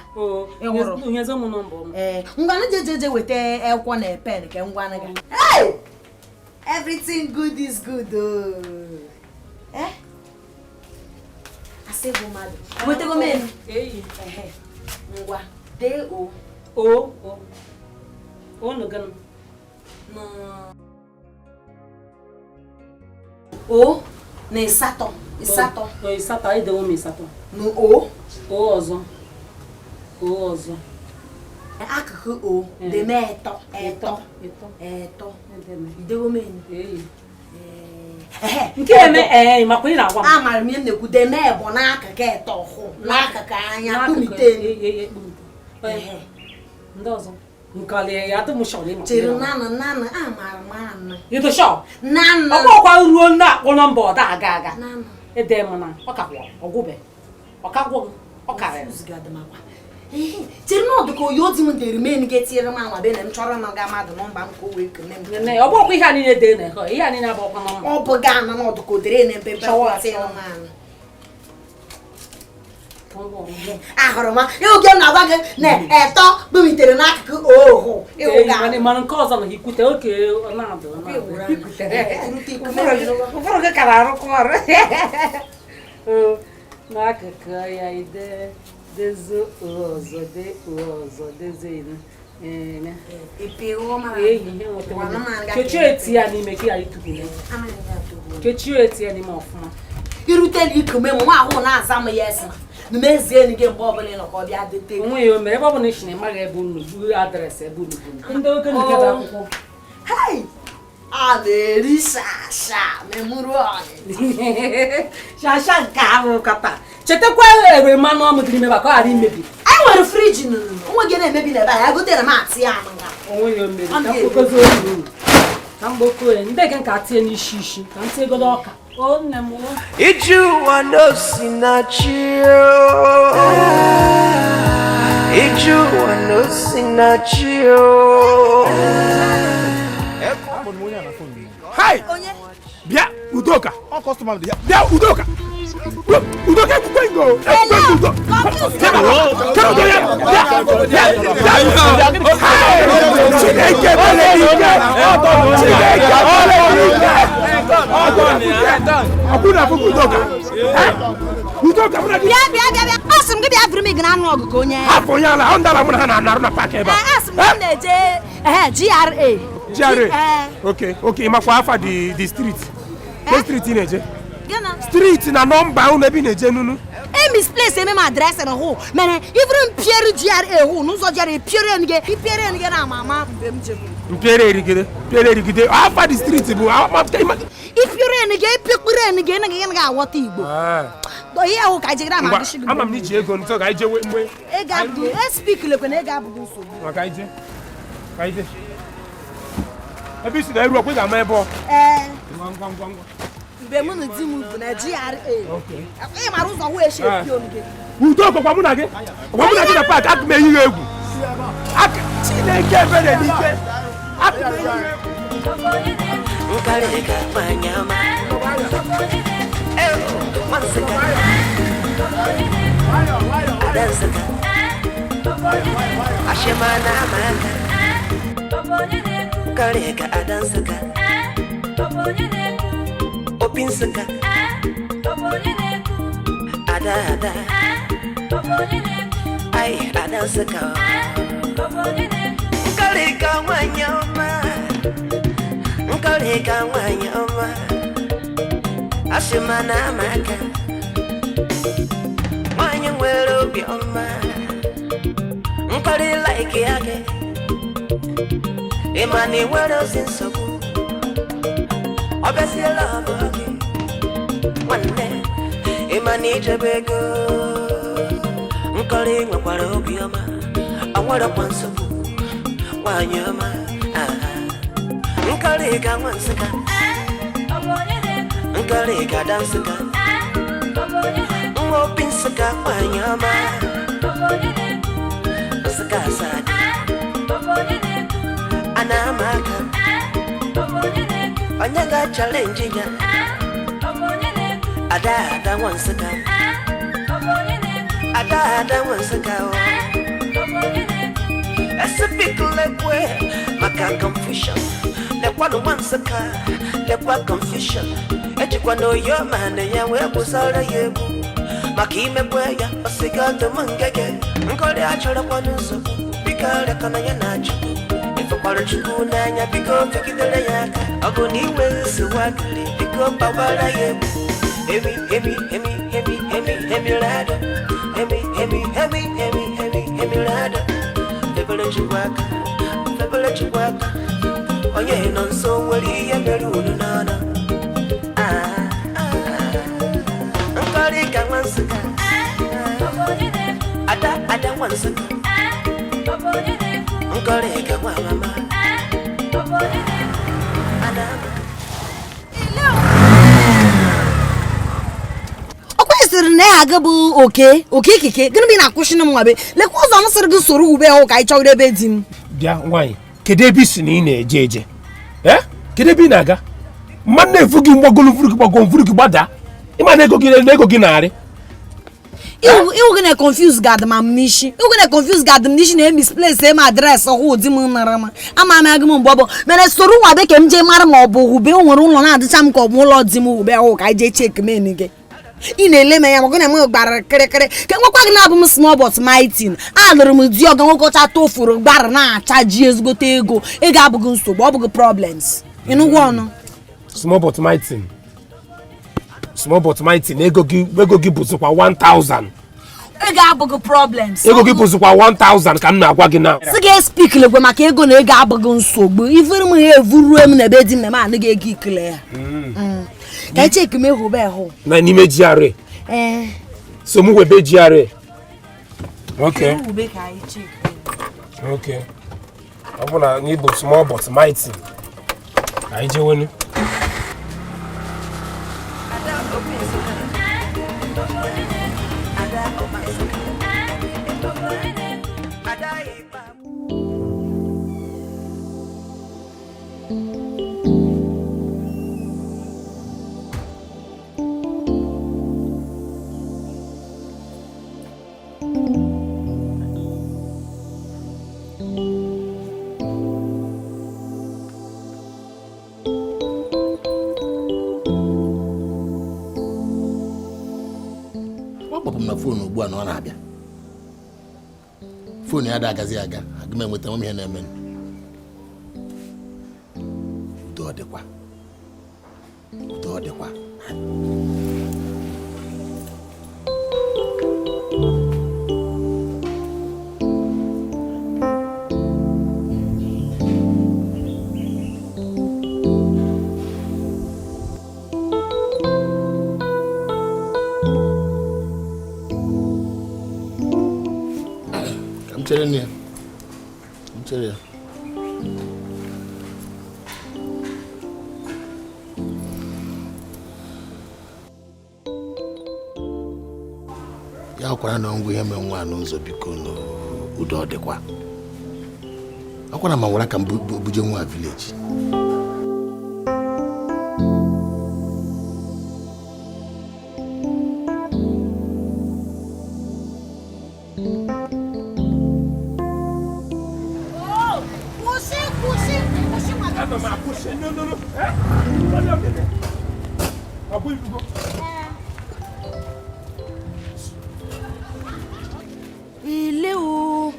[SPEAKER 6] ee ngwa na jejeje weta akwụkwọ na pen ka ngwa na gị. Hey! Everything good is good. Eh? Asị bụ mmadụ wetego m enu ngwa dee o
[SPEAKER 10] o o o gịnị
[SPEAKER 6] o na ịsatọ ịsatọ
[SPEAKER 10] o ịsatọ edewo m ịsatọ
[SPEAKER 6] na o
[SPEAKER 10] o ọzọ o ọzọ
[SPEAKER 6] akụkụ o deme etọ etọ etọ idewo m enu
[SPEAKER 10] nke eme ee makwa ị na-agwa m
[SPEAKER 6] amara m ihe m na-ekwu deme bụ n'akụkụ etọ hụ n'akụkụ anya kpumite
[SPEAKER 10] ndị ọzọ Nkọli adị m shọ na ịma.
[SPEAKER 6] Chere nana nana amara m ana.
[SPEAKER 10] You shọ?
[SPEAKER 6] Nana.
[SPEAKER 10] Ọkwa ọkwa ruo na akpọ nọmba ọ da aga aga. Ede m na ọ ka gwọ ọgwụbe. Ọ ka gwọ ọ karịrị.
[SPEAKER 6] Chere na ọdụ ka oyi odi m dere mee nke tinyere m anwa be na m chọrọ na ga mmadụ nọmba m ka o wee kene m.
[SPEAKER 10] Nne ọ bụ ọkwa ihe a niile dere na ihe a niile abụ ọkwa nọmba.
[SPEAKER 6] Ọ bụ ga ana na ọdụ ka o dere na mpempe tinyere m ana. Ahụrụ m oge m na-agwa gị na etọ gbumitere n'akụkụ ohu
[SPEAKER 10] mana nke ọzọ na ikwute oke na-adụ ụfọdụ gị kara arụkọ ọrụ n'akụkụ ya ide dezo ọzọ de ọzọ dezo kechie eti ya n'ime ka ya itupu kechie eti ya n'ime ọfụma
[SPEAKER 6] irutela ikume m nwa ahụ na-aza m ya esi n'ezie gị mgbe ọbụla ị nọ ka ọ bịa dete
[SPEAKER 10] onwe ya o mere ebe ọ bụla isi na ịmaghị ebe unu bụ adreesị ebe unu bụ ndị okenye nke akwụkwọ
[SPEAKER 6] hei a na-eri shasha memuru ọnị
[SPEAKER 10] shasha nke ahụ kata chetakwa ere mmanụ ọmụ dị n'ime ka ọ ghara imebi
[SPEAKER 6] anyị nwere friji nụnụ onwe gị na-emebi n'ebe anyị agotere m atị ya ama
[SPEAKER 10] onwe ya o mere ka mkpokozi olu ka mgboko ya ndị gị nka tie n'isi isi ka ntị egodo ọka.
[SPEAKER 2] Iju wanosinachi o, Iju wanosinachi o.
[SPEAKER 13] Hi, bịa Udoka, ọ customer dị ya. Bịa Udoka, Udoka ekwukwe ngo, ekwukwe ngo. Kedu ya? Bịa, bịa, bịa. Chineke mere ike, Chineke mere ike. Ọkụna fún Udoka. Udoka mụ na gị.
[SPEAKER 6] Bịa bịa bịa bịa. Asị m gị bịa buru m ị na-anụ ọgụ ka onye.
[SPEAKER 13] Afọ ya ala, ọ ndara mụ na ha na-arụ na paakị ebe a.
[SPEAKER 6] Asị m na-eje GRA.
[SPEAKER 13] GRA? Okay, okay, ịmakwa afa the street. The street ị na-eje? Street na nọmba unu ebe ị na-eje nunu.
[SPEAKER 6] E misplace eme m adreesị na hụ mere ifuru m piere GRA hụ n'ụzọ GRA piere gị ipiere gị na ama ama mgbe m jeburu.
[SPEAKER 13] Mpiere erigide, mpiere erigide, afa the street bụ
[SPEAKER 6] ipiere gị epiekpere gị na gị ga-aghọta Igbo. Ihe ahụ ka jegara ma agụshi gị.
[SPEAKER 13] Ama m na iji ego ntọ ka ije mgbe.
[SPEAKER 6] Ego abụghị espik lekwe na ego abụghị nsogbu.
[SPEAKER 13] Maka ije. Ka ije. Ebe isi na eru ọkwa ị ga-ama ebe ọ.
[SPEAKER 6] Ee.
[SPEAKER 13] Ngwa ngwa ngwa ngwa.
[SPEAKER 6] Mgbe mụ na di m bụ na GRA. Ị mara ụzọ hụ esi epi oge.
[SPEAKER 13] Udoka kwa mụ na gị. Kwa mụ na gị na paakị aka m eyi ya egwu. Aka Chineke ebere n'ike. Aka m eyi ya egwu.
[SPEAKER 2] Nkarịka nwanyị ọma. Nwansịka. Ada Nsịka. Ashịma na ama aka. Nkarịka Ada Nsịka. Opi Nsịka. Ada ada. Ai Ada Nsịka. Nkarịka nwanyị ọma. Nkarịka nwanyị ọma. Ashịma na ama aka. Nwanyị nwere obi ọma. Nkọrị like ya gị. Ịma na ị nwere ozi nsogbu. Ọ bịaziela ọbụ gị. Nwanne, ịma na ijebe ego. Nkọrị nwekwara obi ọma. Ọ nwerekwa nsogbu. Nwanyị ọma. Nkọrị ka nwa Nsịka. Nkọrị ka ada Nsịka. Nwa obi Nsịka nwanyị ọma. Nsịka asaa. A na-ama aka. Onye ga-achalenji ya. Ada ada nwa Nsịka. Ada ada nwa Nsịka. Esipikilekwe maka confusion. Lekwa nwa Nsịka, lekwa confusion. Ejikwa na oyo ma na ya wee gbụsara ya egwu. Maka imekwe ya, ọsịga ọdụm ngege. Nkọrị achọrọkwanụ nsogbu. Biko arịakọna ya na Chukwu. Ịfụkwara Chukwu n'anya, biko fegidere ya aka. Ọ bụ na inwe nsogbu akịrị, biko gbawara ya egwu. Emi, emi, emi, emi, emi, emi rado. Emi, emi, emi, emi, emi, emi rado. Febere Chukwu aka, febere Chukwu aka. Onye nọ nso nwere ihe mere unu n'ọnụ. Nkọrị ka nwa Nsịka. Ada ada nwa Nsịka. Nkọlịka nwa mama.
[SPEAKER 6] Ọ kwesịrị na ya aga bụ oke oke ikike gịnị bụ ị na-akwụsị m nwabe lekwa ụzọ m sịrị gị soro ube hụ ka anyị chọgide ebe di m.
[SPEAKER 13] Bịa nwaanyị, kedu ebe i si na ị na-eje eje? Kedu ebe ị na-aga? Mmadụ na-efu gị mgbagolu mfuru gị gbago mfuru gị gbadaa. Ịma na ego gị na ego gị na-arị.
[SPEAKER 6] Iwu gị na-confuse ga adị m n'isi. Iwu gị na-confuse ga adị m n'isi na emisplace eme adreesị ọhụụ di m nara m. Ama m agụ m mgbe ọ bụ mere soro nwa be ka m jee mara ma ọ bụ hube o nwere ụlọ na-adịcha m ka ọ bụ ụlọ di m hube hụ ka anyị jee chek men gị. Ị na-ele m anya maka na m gbara kịrịkịrị ka nwekwa gị na-abụ m small but mighty. Alụrụ m di ọga nwoke ọcha tofuru gbara na-acha ji ezigbote ego. Ego abụghị nsogbu, ọ bụghị problems. Ịnụgwọ ọnụ.
[SPEAKER 13] Small but mighty. Small but mighty na ego gị bụzikwa 1000.
[SPEAKER 6] Ego abụghị problems.
[SPEAKER 13] Ego gị bụzikwa 1000 ka m na-agwa gị na.
[SPEAKER 6] Sị gị speak legwe maka ego na ego abụghị nsogbu. Ifere m ha evuruo m na ebe di m na m anaghị ego ikele ya. Ka cheki m hụ be hụ.
[SPEAKER 13] Na n'ime GRA. So m webe GRA. Okay. Okay. Ọ bụ na n'ịbụ small but mighty. Anyị jewenu.
[SPEAKER 5] Fon ugbu a na ọ na-abịa. Fon ya agazi aga, aga m enweta m ihe na-eme. Udo ọ dịkwa. Udo ọ dịkwa. Chere ya. Ya kwara na ngwa ihe mee nwa n'ụzọ biko n'udo ọ dịkwa. Akwara ma nwere aka m buje nwa village.
[SPEAKER 6] Ele o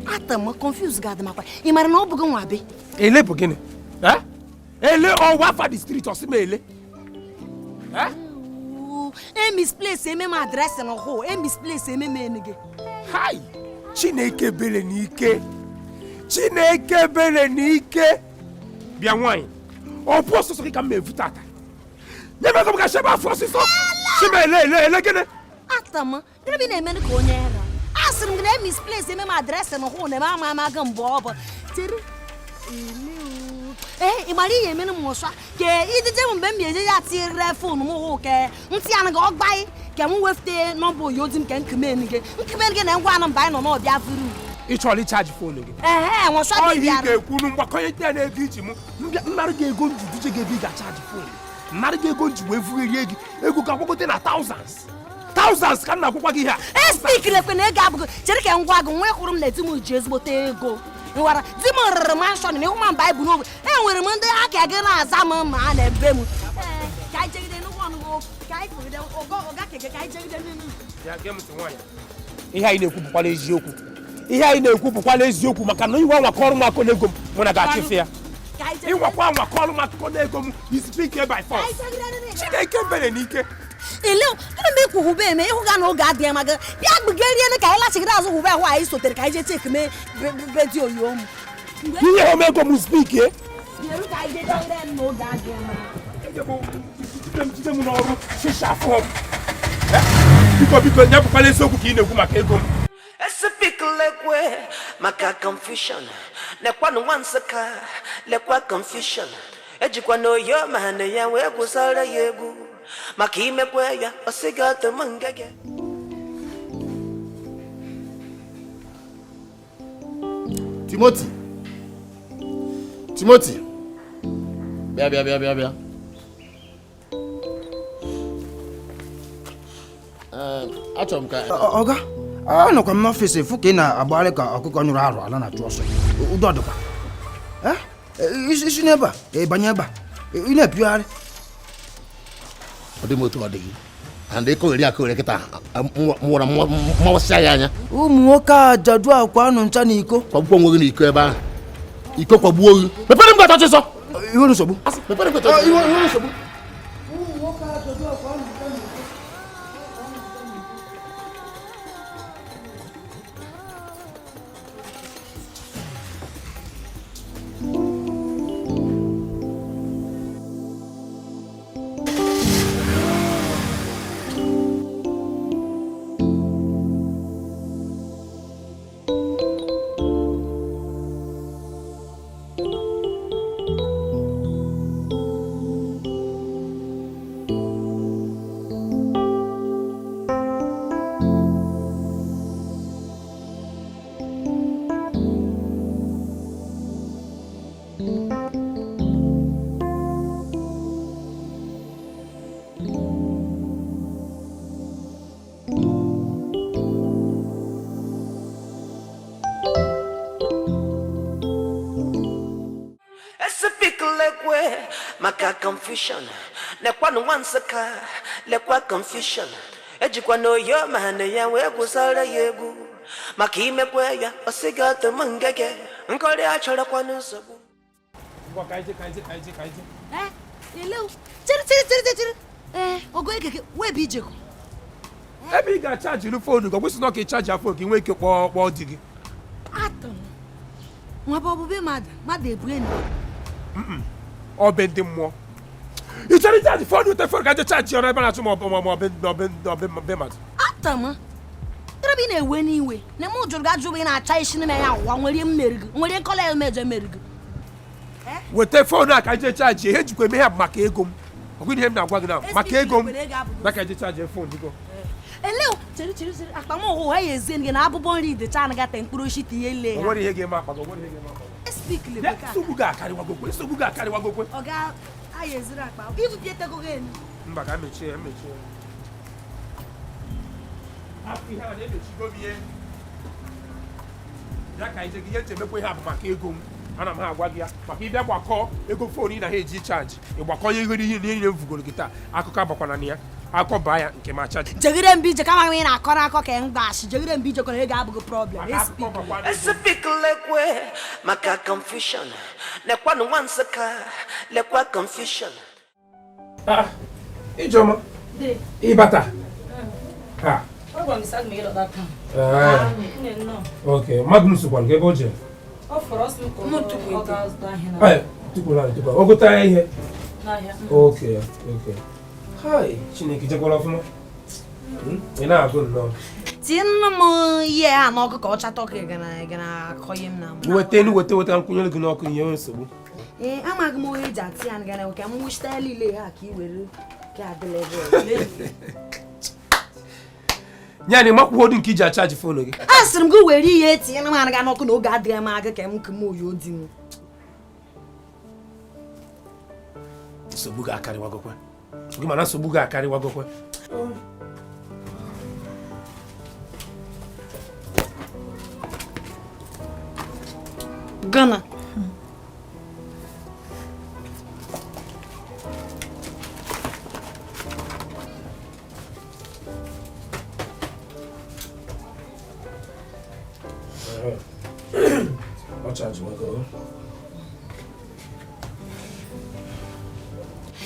[SPEAKER 6] atam confuse gada makwa ị mara na ọ bụghị nwa be.
[SPEAKER 13] Ele bụ gịnị? Ele ọwa afa the street ọsị m ele.
[SPEAKER 6] E misplace eme m adreesị na hụ e misplace eme m enu gị.
[SPEAKER 13] Hai! Chineke bere n'ike. Chineke bere n'ike. Bịa nwaanyị. Ọ bụ ọsọsọ gị ka m na-evu tata. Nye m ego m ka shebe afọ ọsịsọ. Chima ele ele ele gịnị?
[SPEAKER 6] Atam, gịnị bụ ị na-eme ka onye era? Asịrị m gị na e misplace eme m adreesị na hụ na eme ama ama gị mbụ ọ bụ. Chere. Ee, ị mara ihe emere m ọsọ ka idije m mgbe m eje ya tinyere fon m hụ ka ntị ya gị ọgbaị ka m wefute nọmba oyo di m ka nkumen gị nkumen gị na ngwa anụ mba anyị nọ n'ọbịa vuru.
[SPEAKER 13] Ị chọrọ ịchaji fon gị?
[SPEAKER 6] Ehe, nwọsọ
[SPEAKER 13] Ọ
[SPEAKER 6] gị
[SPEAKER 13] ihe ị
[SPEAKER 6] bịara.
[SPEAKER 13] ga-ekwunu mgbakọnyete ya na ego iji m nnara gị ego nji duje gị ebe ị ga-achaji fon nnara gị ego nji wee vugherie gị ego ga-agbagote na thousands thousands ka m na-akwụkwa gị ihe a.
[SPEAKER 6] Espikilekwe na ego abụghị chere ka m gwa gị nwa hụrụ m na di m ji ezigbote ego. Nwara di m rụrụ manshọn na ịhụ ma mba anyị bụ n'ogbe enwere m ndị aka gị na-aza m ma a na-ebe m. Ka anyị jegide nnukwu ọnụgụ ka anyị fụgide ọga keke ka anyị jegide nínú.
[SPEAKER 13] Ihe anyị na-ekwu bụkwala eziokwu. Ihe anyị na-ekwu bụkwala eziokwu maka na iwe anwakọ ọrụ m akọ n'ego m mụ na ga-achịfe ya. Ịnwakwa anwakọ ọrụ m akụkọ n'ego m is speak by force. Chineke bere n'ike.
[SPEAKER 6] Ele gịnị mgbe ikwu hụbe eme ịhụ ga na oge adịghị ma gị bịa gbugerie ka anyị lachigide azụ hụbe ahụ anyị sotere ka anyị jee cheki mee be di oyo m.
[SPEAKER 13] Ihe hụ m ego m speak e.
[SPEAKER 6] Bịaru ka anyị jee chegide n'oge adịghị ma.
[SPEAKER 13] Jide m n'ọrụ shisha afọ m. Biko biko nye bụkwala eziokwu ka ị na-ekwu maka ego m.
[SPEAKER 2] Esipikle Esipikilekwe maka confusion. Lekwanụ nwa Nsụka, lekwa confusion. Ejikwa na oyo ma na ya wee gwụsara ya egwu. Maka imekwe ya, ọ sị gị ọtụm ngege.
[SPEAKER 5] Timoti, Timoti, bịa bịa bịa bịa bịa. Achọrọ m ka
[SPEAKER 14] ọga anọkwa m n'ọfịs fụ ka ị na-agbagharị ka ọkụkọ nyụrụ arụ ala na-achụ ọsọ. Udo ọdịkwa isi n'ebe a ịbanye ebe a ị na-epigharị.
[SPEAKER 5] Ọ dị m otu ọ dị gị and ịkọgheri akọgheri kịta mwụra mmawasịa ya anya.
[SPEAKER 14] Ụmụ nwoke ajadu akwa nụ ncha na iko.
[SPEAKER 5] Kwagbuo onwe gị na iko ebe ahụ, iko kwagbuo gị. Mepere m gata ọsịsọ.
[SPEAKER 14] Iwe nsogbu.
[SPEAKER 5] Mepere m gata ọsịsọ.
[SPEAKER 14] Iwe nsogbu.
[SPEAKER 2] Maka confusion, lekwanụ nwa Nsụka, lekwa confusion. Ejikwa na oyo ma na ya wee gwụsara ya egwu. Maka imekwe ya, ọ sị gị ọtụm ngege. Nkọrị achọrọkwanụ nsogbu.
[SPEAKER 13] Ebe ị ga-achajiri foonu gị, ọ kwesịrị na ọ ka ị chaji foonu ka ị nwee ike kpọọ di gị. Ọ be ndị mmụọ. Ị chọrọ ịchaji foonu ute foonu ka je chaji ọrụ ebe na-achụ ma ọ bụ mmadụ.
[SPEAKER 6] Atama, ebe ị na-ewe n'iwe na mụ jụrụ gị ajụ ị na-acha isi n'ime ya ụwa nwere mmeri gị nwere nkọla ya mejọ mmeri gị.
[SPEAKER 13] Weta foonu a ka je chaji ihe jikwa eme ya bụ maka ego m. Ọ bụ ihe m na-agwa gị na maka ego m na ka je chaji foonu gị.
[SPEAKER 6] Ele chere chere chere akpa m ụwa ya ezie gị na abụbọ nri dịcha na gata mkpụrụ osisi tinye ele
[SPEAKER 13] ya. O nwere ihe ga-eme akpa gị, o nwere ihe ga-eme akpa gị. Nsogbu ga-akarịwagokwe, nsogbu ga-akarịwagokwe.
[SPEAKER 6] Ọ ga-aya eziri akpa ibu etego gị enu.
[SPEAKER 13] Mba ka mechie ya, mechie ya. Hapụ ihe a na-emechigo m ihe. Ya ka ije gị ihe nche emekwa ihe a bụ maka ego m. Ana m ha agwa gị ya maka ịbịa gbakọ ego foonu ị na ha eji chaji ịgbakọ ihe ihe niile m vugoro gị taa akụkọ agbakwana na ya akọ baa ya nke ma chaji.
[SPEAKER 6] Jegide mbe ije kama ị na-akọ n'akọ ka m gbashi jegide mbe ije kọrọ ego abụghị problem.
[SPEAKER 2] Esipikilekwe maka confusion, lekwanụ nwa Nsụka, lekwa confusion.
[SPEAKER 13] Ijeọma, ịbata. Ok, Magnus gwara gị ebe o jere. O gote ya ihe. Ok, ok. Hai, Chineke jekwara ọfụma. Ị na-agụ nnọọ.
[SPEAKER 6] Tinụ m ihe a n'ọkụ ka ọ chata ọkụ ị ga na-akọnye m na m.
[SPEAKER 13] Weta elu weta weta nkwụnyere gị n'ọkụ ihe nsogbu.
[SPEAKER 6] Ee, amaghị m onye eji atị ya ngana ka m wụchita niile ha ka ị were ka adịla ebe.
[SPEAKER 13] Ya na ịmakwụkwọ nke iji achaji foonu gị.
[SPEAKER 6] A sịrị m gị were ihe etinye na m anaga n'ọkụ na oge adịghị m aga ka m kem oyi di m.
[SPEAKER 13] Nsogbu ga-akarịwagokwe. Gị mana nsogbu ga-akarịwagokwe.
[SPEAKER 6] Gana.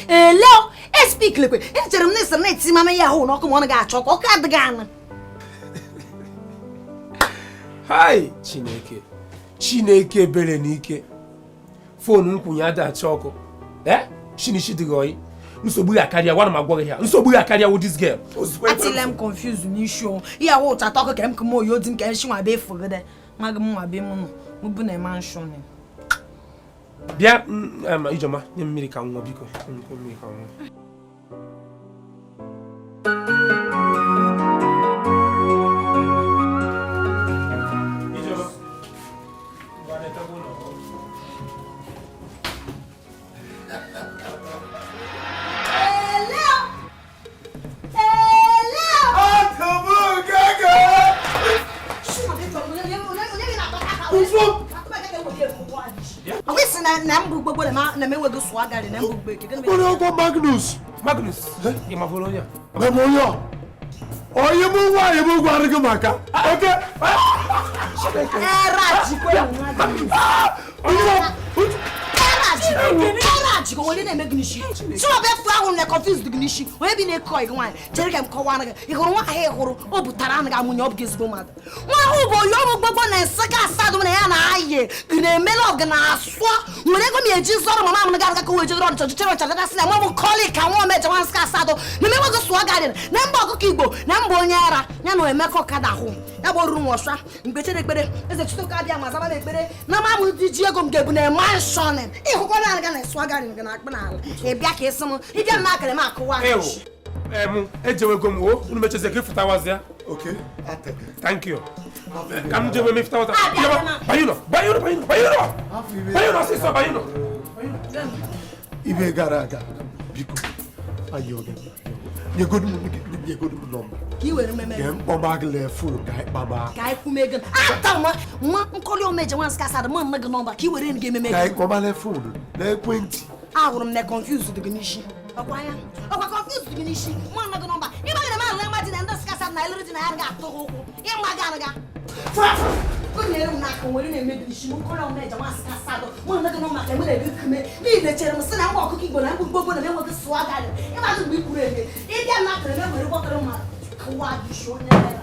[SPEAKER 6] Hello, speak lekwe. Echere m na ịsịrị na-eti mama ya ahụ n'ọkụ ma ọ ga-achọ ka ọkụ adịghị anụ.
[SPEAKER 13] Hai, Chineke. Chineke ebere n'ike. Foonu nkwụnye ada achọ ọkụ. Shinishi dịghị oyi. Nsogbu ya karịa, gwana m agwa gị ya. Nsogbu ya karịa with this girl.
[SPEAKER 4] Atịle m confuse n'isi o. Ihe awa ụcha atọ ka m kụma oyi di m ka nshi nwa be efugide. Nwa gị m nwa be m nọ. Mụ bụ na ema nshọ ni.
[SPEAKER 13] Bịa Ijeọma, nye m mmiri ka m ṅụọ biko. Nye m mmiri ka m ṅụọ. Ijeọma, ngwa na-etebe ụlọ.
[SPEAKER 4] Ọkwụsị na mbụ gbogbo na m enweghị swagari na mbụ gbeke.
[SPEAKER 15] Onye ọgwọ Magnus.
[SPEAKER 13] Magnus, ị mafụrụ onye a?
[SPEAKER 15] Na m onye a. Onye mụ nwaanyị m gwara gị maka. Oke.
[SPEAKER 4] Era jikwe era onye na-eme gị n'isi. Chiọbịa fụ ahụ na confused gị n'isi. Onye bi na-ekọ gị nwaanyị. Chere ka m kọwara gị. Ị hụrụ nwa ahụ ị hụrụ, o butara anụ gị amụnye ọ bụ gị ezigbo mmadụ. Nwa ahụ bụ onye ọrụ gbogbo na nsị ga asadụ na ya na-ayị gị na-emele ọgụ na-asụ nwere ego m eji zọrọ mama m gara ka wee jegoro ọnịcha chere ọnịcha gasị na nwa m kọli ka nwa omeje nwa nsị asadụ na emewego sụọ gadịn na mba ọkụkọ Igbo na mba onye ara ya na Emeka ọkada ahụ ya bụ oruru nwọsha mgbe chere ekpere eze Chitoke abịa ma zaba m ekpere na ma m dị ji ego m ga-ebu na manshọn ịhụkwa na aga na sụọ gadịn gị na akpụ n'ala ị bịa ka ịsị m ịbịa m n'akịrị m akụwa
[SPEAKER 13] Ejewego m o unu mechezie ka ịfụtawazi ya.
[SPEAKER 15] Okay.
[SPEAKER 13] Thank you. Ka m jewe mefụtawaza. Banye ụlọ, banye ụlọ, banye ụlọ, banye ụlọ. Banye ụlọ ọsịsọ, banye ụlọ.
[SPEAKER 15] Ibe gara aga, biko, anyị oge. Nyegodu m nọmba.
[SPEAKER 4] Ka i were mmemme.
[SPEAKER 15] Ka m kpọma gị lee fon ka anyị kpama.
[SPEAKER 4] Ka anyị kwume ego. Ata nwa nwa nkọli omeje nwa nsị kasara mụ nne gị nọmba ka i were gị ememe.
[SPEAKER 15] Ka anyị kpọma lee fon n'ekwentị.
[SPEAKER 4] Ahụrụ m na confused dị gị n'isi. Ọkwa ya. Ọkwa confused dị gị n'isi. Mụ nne gị nọmba. Ị gbagara m alụ nwa di na ndị nsị kasara na eliri di na ya ga-atụ gị ụkwụ. Ịma gị anụ ga. Onyere m n'aka nwere na-eme gị n'isi m nkọli omeje nwa nsị kasara mụ nne gị nọmba ka m na-ege kume. N'ihi chere m sị na ngwa ọkụkọ Igbo na mgbe gbogbo na enweghị sụọ garị. Ịma gị mgbe i kwuru eme. Ịbịa m n'akara m ewere gwọtara mmadụ. Kụwa gị isi onye ara.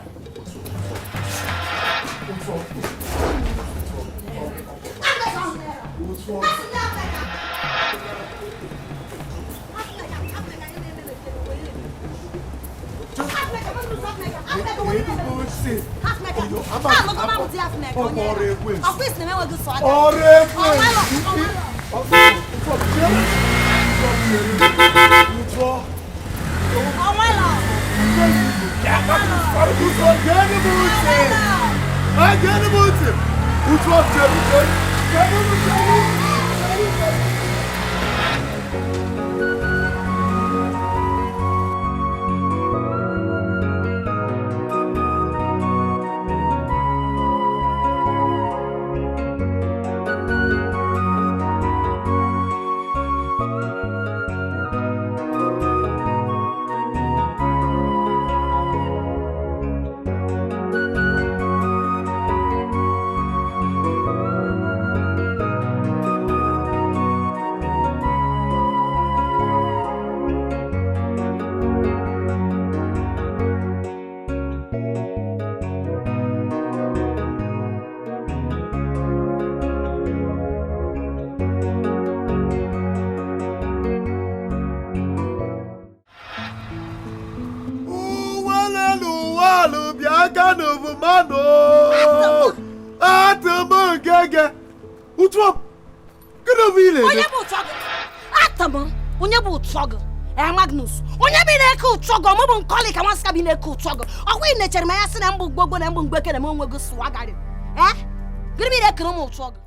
[SPEAKER 4] Onye bụ ụtọ gị? Magnus, onye bi na-eke ụtọ gị ọmụ bụ nkọli ka nwa sị bi na-eke ụtọ gị ọkwa ị na-echere m anya sị na mbụ gbogbo na mbụ mgbeke na m onwe gị sụwagarị. Gịnị bụ ị na-ekere m ụtọ gị?